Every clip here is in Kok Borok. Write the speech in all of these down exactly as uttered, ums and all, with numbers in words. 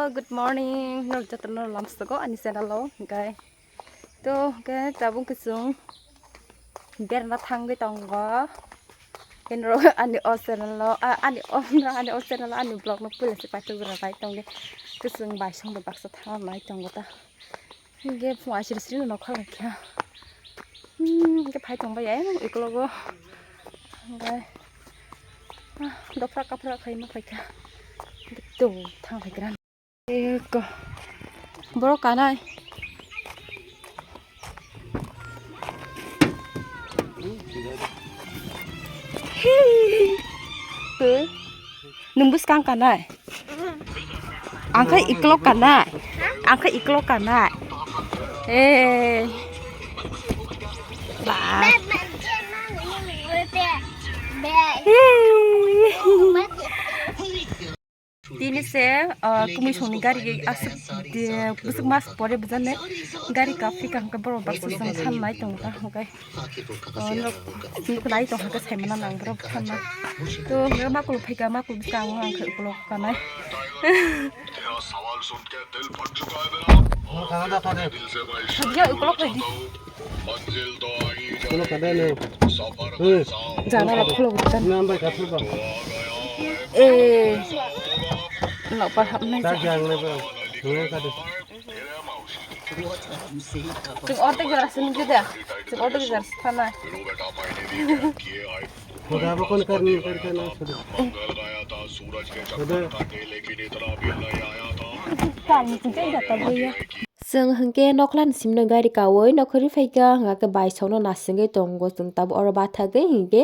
Good morning, norok jotono lamsogo ani channel o, hwnkhe to hwnkhe tabuk khe chwng berna thangwi tongo. Kenro ani o channel o, a-, ani o, ani o channel o ani vlog no puila se paithak jora nai tongdi. Khe chwng bai song bai baksa thang nai tongo ta. Hwnkhe phung aisiri siri no nokha laikha. Hmm, hwnkhe phai tongbai ai ukologo. Hwnkhe, ah, dopra kapra khaima phaikha. To thang phaikha. Eko. Borok kanai. Hii. Nwng bwskang kanai? Ang khe iklok kanai. Ang khe iklok kanai. Eh. Ba. Hii. Tini se, ah, kumui songni gari aswk de, bwswk mas pore bujane gari kaphi kaham khe borok baksa song thanlai tongo ta hwnkhe. Oh, nuk, nuk nai tong hwnkhe saimano nang borok thanna. To hwnkhe makul phaikha, makul bwskango ang khe ukolok kanai. Thangya ukolok phaidi. Kono kada ne. Hei. Jana rok khulok utan. Nam bai kathur ba. Eh. Nokbar hapnai tak ja. Jang le ba. Hei kada. Chwng ortek jora se nugwi de. Chwng ortek jora se thanai. Khoda bo kon kar ni kar kana sudu. Khoda. Kar ni chwng tei jata boya. Chwng hwnkhe nokhlani simno gari kaui nokhorwi phaikha, hwnkhe baisongno nasingwi tongo chwng tabuk oro bathagwi, hwnkhe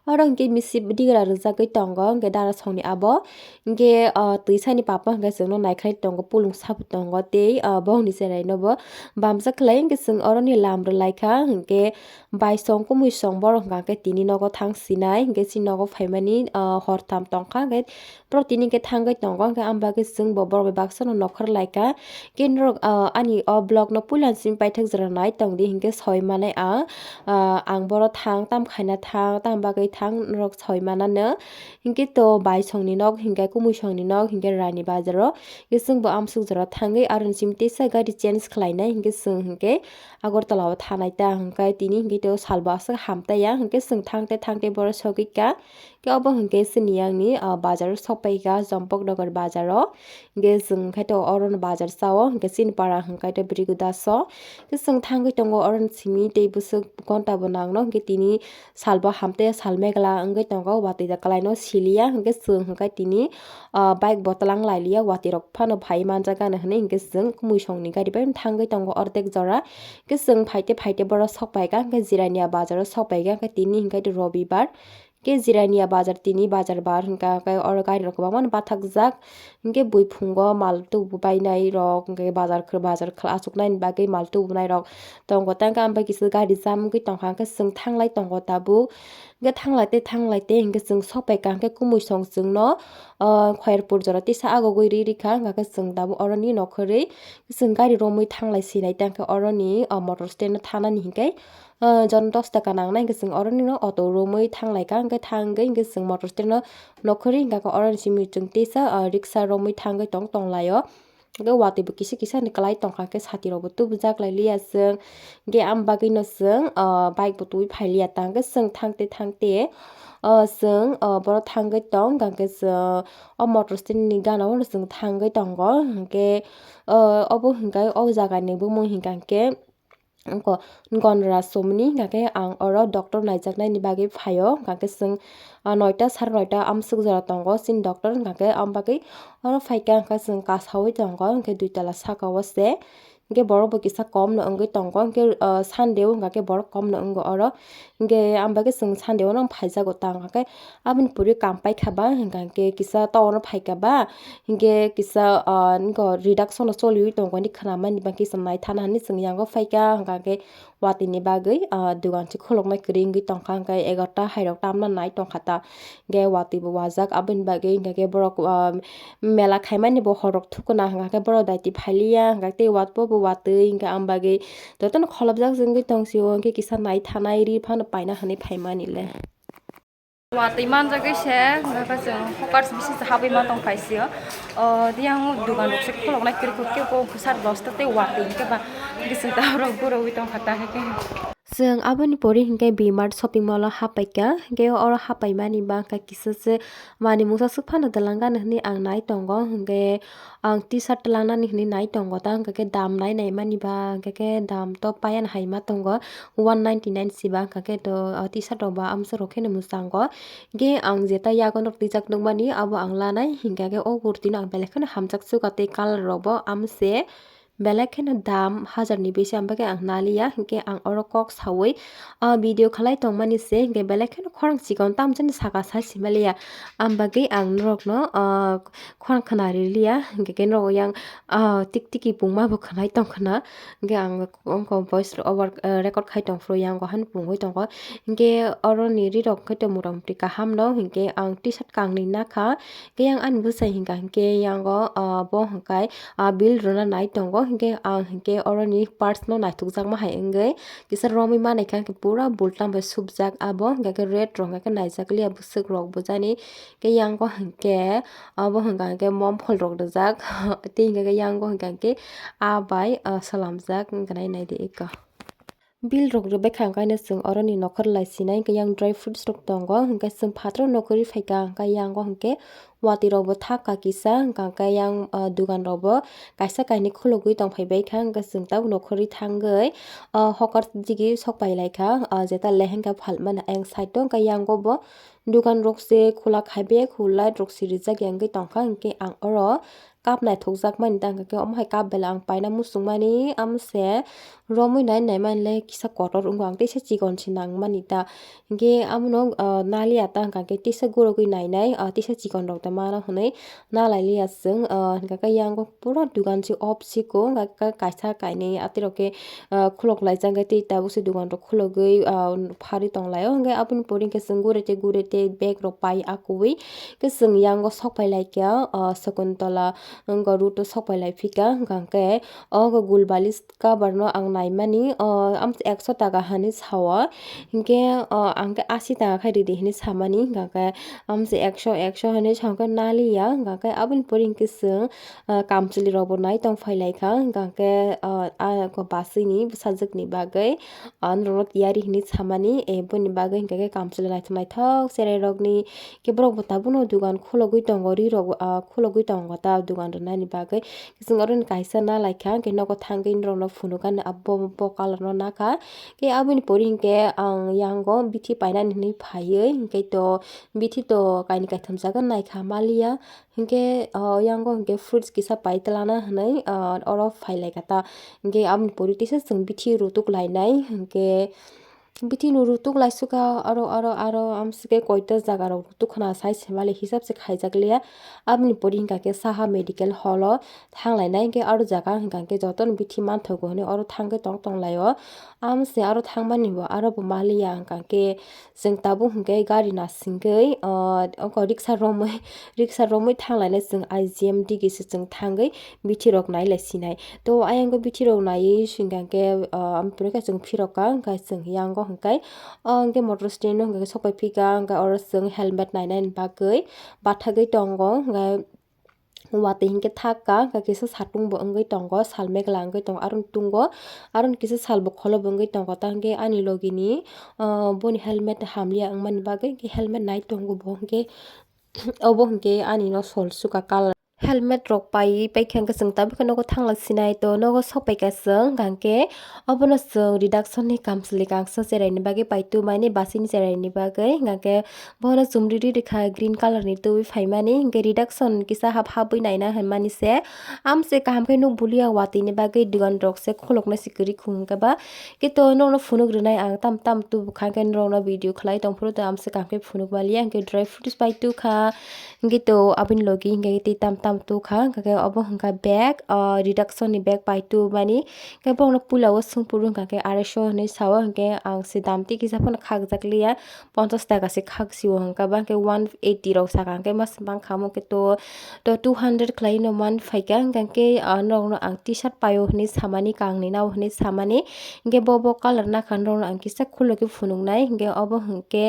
oro hwnkhe misi digra rwjagwi tongo, hwnkhe darasongni abo hwnkhe, ah, twisani papa hwnkhe chwngno naikhlai tongo, pulung sabu tongo tei, ah, bohongni cheraino bo bamsa khlai, hwnkhe chwng oroni lam rwlaikha, hwnkhe baisong kumui song borok hwnkhe tini nogo thang sinai, hwnkhe chini nogo phaimani, ah, hortham tongkha, hwnkhe Borok tini hwnkhe thangwi tongo, hwnkhe ang bagwi chwng bo borok bai baksa no nokhor lai kha. Khe norok, ah, ani o vlog no puila simi paithak jora nai tong di, hinkhe soi manai ang, ah, ang boro thang, tam khaina thang, tam bagwi thang, norok soi manano. Hinkhe to baisongni nok, hinkhe kumuisongni nok, hinkhe Rani Bazar o. Hinkhe chwng bo amsuk jora thangwi, aroni simi teisa gari change khlainai, hinkhe chwng hinkhe Agartala o thanai ta, hinkhe tini hinkhe to salbo aswk hamtaiya, hinkhe chwng thangte thangte boro sogwi kha. Khe obo hinkhe chini yang ni, ah, bazar o sok pai kha, Champaknagar bazar o. Hinkhe chwng khai to oro no bazar cha o, hinkhe chini para hinkhe to Brigudas o. Khe chwng thangwi tongo oro no simi tei bwswk ghonta bo nang no, hinkhe tini sal bo hamtaiya, sal megla wngwi tongo, watwi da kwlai no siliya, hinkhe chwng hinkhe tini, ah, bike bo twlang lai liya, watwi rok phano phai manjak gana hinwi hinkhe chwng kumuisong ni gari bai thangwi tongo ordek jora. Hinkhe chwng phaite phaite boro sok pai kha, hinkhe Jirania bazar o sok pai kha, hinkhe tini hinkhe to Robibar. Khe Jirania bazar tini bazar bar hinkha, khe oro gari rok kwbangma no bathakjak. Hinkhe bui phungo mal tubu bainai rok, hinkhe bazar, bazar achuknai ni bagwi mal tubunai rok tongo. Tangkhe ang bai kisa gari jam wngwi tongkha, hinkhe chwng thanglai tongo tabuk. Hinkhe thanglai tei thanglai tei hinkhe chwng sok pai kha, hinkhe kumuisong chwngno, ah, Khairpur jora tisa agogwi ri rikha, hinkhe chwng tabuk oroni nokhorwi chwng gari romwi thanglai sinai, tangkhe oroni, ah, motor stand o thanani hinkhe, ah, jon dos taka nangnai, hinkhe chwng oroni no auto romwi thang lai kha, hinkhe thangwi hinkhe chwng motor stand no nokhorwi hinkhe oroni simi chwng teisa, ah, riksa romwi thangwi tong tong lai o. Hinkhe watwi bo kisa kisa ni kwlai tong kha, hinkhe sati rok bo tubujak lai liya chwng. Hinkhe am bagwi no chwng, ah, bike bo twi phai liya ta, hinkhe chwng thangte thangte, ah, chwng, ah, boro thangwi tong, hinkhe chwng o motor stand ni gana o chwng thangwi tongo. Hinkhe, ah, obo hinkhe o jaga ni bumung hinkha hinkhe, Gonra Somni, hinkha khe ang oro doctor naijaknaini bagwi phaio, hinkha khe chwng, ah, noita, sare noita amswk jora tongo chini doctor, hinkha khe ang bagwi oro phaikha, hinkha chwng kasaui tongo, hinkhe dui tala saka o se, hinkhe borok bo kisa kom no wngwi tongo, hinkhe, ah, Sunday o hinkha khe borok kom no wngo oro, hinkhe ang bagwi chwng Sunday o no phaijak o ta, hinkha khe Aboni puri kam paikha ba, hinkha khe kisa tower o phaikha ba, hinkhe kisa, ah, nokho reduction o choliui tongo hinwi khwnamani ba kisa naithana hinwi chwng yango phaikha, hinkha khe watwi ni bagwi, ah, dogan se khuluknai kwrwi wngwi tongkha, hinkhe egarota hairok tamna nai tongkha ta, hinkhe watwi bo wajak aboni bagwi hinkha khe borok, ah, mela khaimani bo horok thukuna, hinkha khe borok daiti phailiya, hinkha tei watbo bo watwi hinkha ang bagwi jotono kholopjak wngwi tongsio, hinkhe kisa naithanai ri phano paina hinwi phaimani le. Watwi manjagwi se, hwnkhe chwng hawkers bisi se habwi ma tong khaisio. O, yang dugan rok se khuloknai kwrwi khe bo bwsat bosta tei watwi hwnkhe ba, hwnkhe chwng ta rok gurogwi tong kha ta hwnkhe. Chwng aboni pore hwnkhe V-Mart shopping mall o hapaikha, hwnkhe oro hapaimani ba hwnkhe kisa se manwi mungsa swk phano twlang gana hwnwi ang nai tongo, hwnkhe ang T-shirt twlangnani hwnwi nai tongo ta, hwnkhe dam nai naimani ba hwnkhe dam to paiya hai ma tongo, one ninety nine siba hwnkhe to, o, T-shirt rok ba amswk rok kheno mwchango. Hwnkhe ang jeta yago no twijak nukmani abo ang lanai, hwnkhe o kurti no ang belai kheno hamjak suka tei colour rok bo amse belai kheno dam hajar ni bisi, ang bagwi ang naliya, hwnkhe ang oro kok sawi, o, video khlai tongmani se, hwnkhe belai kheno khorang chikon tamo jani saka sai simaliya, ang bagwi ang norokno, o, khorang khna riliya, hwnkhe norok yang, o, tik tiki pungma bo khlai tong khna, hwnkhe ang wngkha voice over, o, record khai tong phuru yang bo han pungwi tongo, hwnkhe oroni ri rok khe to motamoti kaham no, hwnkhe ang T-shirt kangnwi nakha, hwnkhe yang ani bwsai hwnkha hwnkhe yango, o, bo hwnkhe, a, bill rwna nai tongo, hwnkhe ang hwnkhe oroni parts no naithokjakma hai wngwi kisa romwi manai kha, hwnkhe pura bultam bai subjak abo, hwnkhe red rok hwnkhe naijak liya bwswk rok bujani, hwnkhe yango hwnkhe abo hwnkha hwnkhe momphol rok rijak tei hwnkhe yango hwnkha hwnkhe a bai, a, swlamjak wngkha nai naidi eko. Bill rok rwbaikha hwnkhe chwng oroni nokhor lai sinai hwnkhe yang dry fruits rok tongo, hwnkhe chwng phataro nokhorwi phaikha hwnkhe yango hwnkhe watwi rokbo thakha kisa, hwnkhe yang, ah, dugan rokbo kaisa kainwi khulugwi tongphaibaikha, hwnkhe chwng tabuk nokhorwi thangwi, ah, hawkers digi sok pailaikha, ah, jeta lehengkha phalmani ayang side o, hwnkhe yango bo dugan rok se khulak hai be khulai rok se rijak ya wngwi tongkha, hwnkhe ang oro cup naithokjakmani ta hwnkhe omo hai cup belai ang paina muchungmani, amo se romwi nai naimani le kisa kotor wngo, ang teisa chikon se nangmani ta. Hwnkhe abono, ah, naliya ta hwnkha khe teisa gurogwi nainai, ah, teisa chikon rok ta mano hwnwi nalailiya chwng, ah, hwnkha khe yango pura dugan se off siko, hwnkha khe kaisa kainwi atirok khe, ah, khulok laijak, hwnkhe tei tabuk se dugan rok khulogwi, ah, pharwi tonglaio. Hwnkhe aboni pore hwnkhe chwng gure tei gure tei bag rok pai akugwi khe chwng yango sok pai laikha, ah, Sakuntala wngkha route o sok pai lai phika, hwnkha khe o gul balis cover no ang naimani, o, amtwi ekso taka hinwi sao, hinkhe, o, ang khe asi taka khai ridi hinwi samani, hwnkha khe amtwi ekso, ekso hinwi sa, hwnkhe naliya, hwnkha khe aboni pore hinkhe chwng, o, kamchwlwi rokbo nai tong phai laikha, hwnkha khe, o, a, baswkni bwsajwkni bagwi, o, norokno tiyari hinwi samani, e, boni bagwi hwnkha khe kamchwlwi naithok naithok cherai rokni, khe borok bo tabukno dugan khulogwi tongo, ri rok, ah, khulogwi tongo ta dugan rwnani bagwi. Chwng oro ni kaisa na laikha, hwnkhe nogo thangwi norokno phunukani abo bo colour no nakha. Khe aboni pore hinkhe ang yango bithi painani hinwi phaiwi, hinkhe to bithi to kainwi kaitham jaga naikha maliya. Hinkhe, ah, yango hinkhe fruits kisa pai twlana hinwi, ah, oro phai laikha ta. Hinkhe aboni pore teisa chwng bithi rutuk lainai, hinkhe bithi no rutuk laisukha, aro, aro, aro amsike koita jaga rok rutuk khna sai se mali hisab se khaijak liya. Aboni pore hinkha khe Saha Medical Hall o thang lainai, hinkhe aro jaga hinkha khe jotono bithi manthogo hinwi oro thangwi tong tong laio. Amse aro thangmani bo aro bo maliya, hinkha khe chwng tabuk hinkhe gari nasingwi, ah, oko riksa romwi, riksa romwi thang lainai chwng I G M digi se chwng thangwi bithi rok nai lai sinai. To ayang khe bithi rok naiwi singkha khe, ah, ampore khe chwng phirokha, hwnkhe chwng yango hwnkhe, ah, hwnkhe motor stand o hwnkhe sok pai phikha, hwnkhe oro chwng helmet nainani bagwi bathagwi tongo, hwnkhe watwi hinkhe thakka, hwnkhe kisa satung bo wngwi tongo, sal megla wngwi tongo, aroni tungo, aroni kisa sal bo kholo bo wngwi tongo, ta hwnkhe ani logi ni, ah, boni helmet hamliya wngmani bagwi hwnkhe helmet nai tongo bo hwnkhe. Obo hwnkhe ani no sol suka colour. Helmet rok paiwi paikha hwnkhe chwng tabukhe nogo thangla sinai to nogo sok paikha chwng hwnkhe obono chwng reduction ni kamchwlwi kangsa cheraini bagwi paitu mani basini cheraini bagwi hwnkhe bono chumriri rikha green colour ni twiwi phaimani hwnkhe reduction kisa hap habwi naina hinmani se amse kaham khe nuk buliya watwi ni bagwi dugan rok se khulukna se kwrwi khung hwnkhe ba. Khe to norokno phunuk rwnai ang tam tam tubukha, hwnkhe norokno video khlai tongphuru to amse kaham khe phunuk maliya, hwnkhe dry fruits pai tukha, hwnkhe to aboni logi hwnkhe tei tam tam. Tam tukha, hwnkha khe obo hwnkha bag, ah, reduction ni bag pai tubani. Hwnkhe borokno puila o swngphuru hwnkha khe arai sho hinwi sao, hwnkhe ang se dam twi kisa phano khakjak liya, ponchash taka se khak sio hwnkha ba, hwnkhe one eighty rok saka, hwnkhe mas bang kha, omo khe to, to two hundred khlai no man phaikha, hwnkha khe, ah, norokno ang T-shirt paio hinwi samani, kangni nao hinwi samani, hwnkhe bo, bo colour nakha norokno ang kisa khulo khe phunuknai, hwnkhe obo hwnkhe,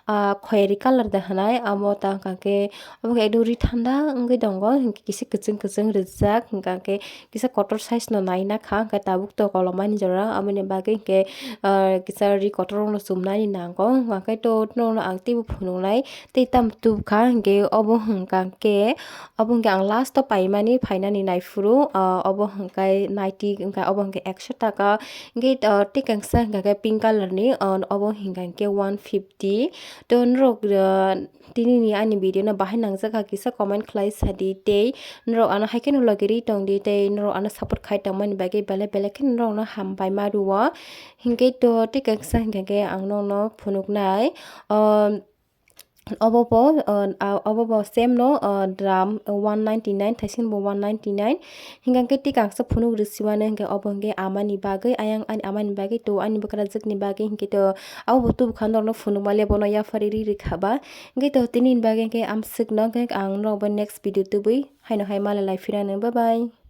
ah, khoyari colour da hinai, amo ta hwnkha khe, Obo khe ekdom ri thanda wngwi tongo, hinkhe kisa kwchwng kwchwng rijak, hwnkha khe kisa kotor size no nai nakha, hwnkhe tabuk to kolomani jora, aboni bagwi hinkhe, ah, kisa ri kotor rokno chumnani nango, hwnkha khe to norokno ang teibo phunuknai, tei tamo tubukha, hinkhe obo hwnkha khe, obo hinkhe ang last o paimani phainani naiphuru, ah, obo hwnkhe naiti, hwnkha obo hinkhe ekso taka, hinkhe, ah, tei kangsa hwnkha khe pink colour ni, ah, obo hwnkha khe one fifty, to norok, ah, Tini ni ani video no bahai nangjak kha kisa comment khlai sadi tei norok ano hai kheno logi ri tongdi tei norok ano support khai tongmani bagwi belai belai kheno norok no hambai ma rwo. Hinkhe to tei kakisa hinkhe khe ang norok no phunuknai, um, obo bo, uh, obo bo same no, uh, drum one ninety nine, thaising bo one ninety nine. Hinkhe khe tei kakisa phunuk rwsimano hinkhe obo hinkhe amani bagwi, ayang ani amani bagwi to ani bwkrajwkni bagwi hinkhe to Abo bo tubukha norokno phunukma le bono yaphari ri rikha ba. Hingke to tini ni bagwi hingke amswkno hingke ang norok bai next video tubui haino hai malai lai phirano. Bye bye.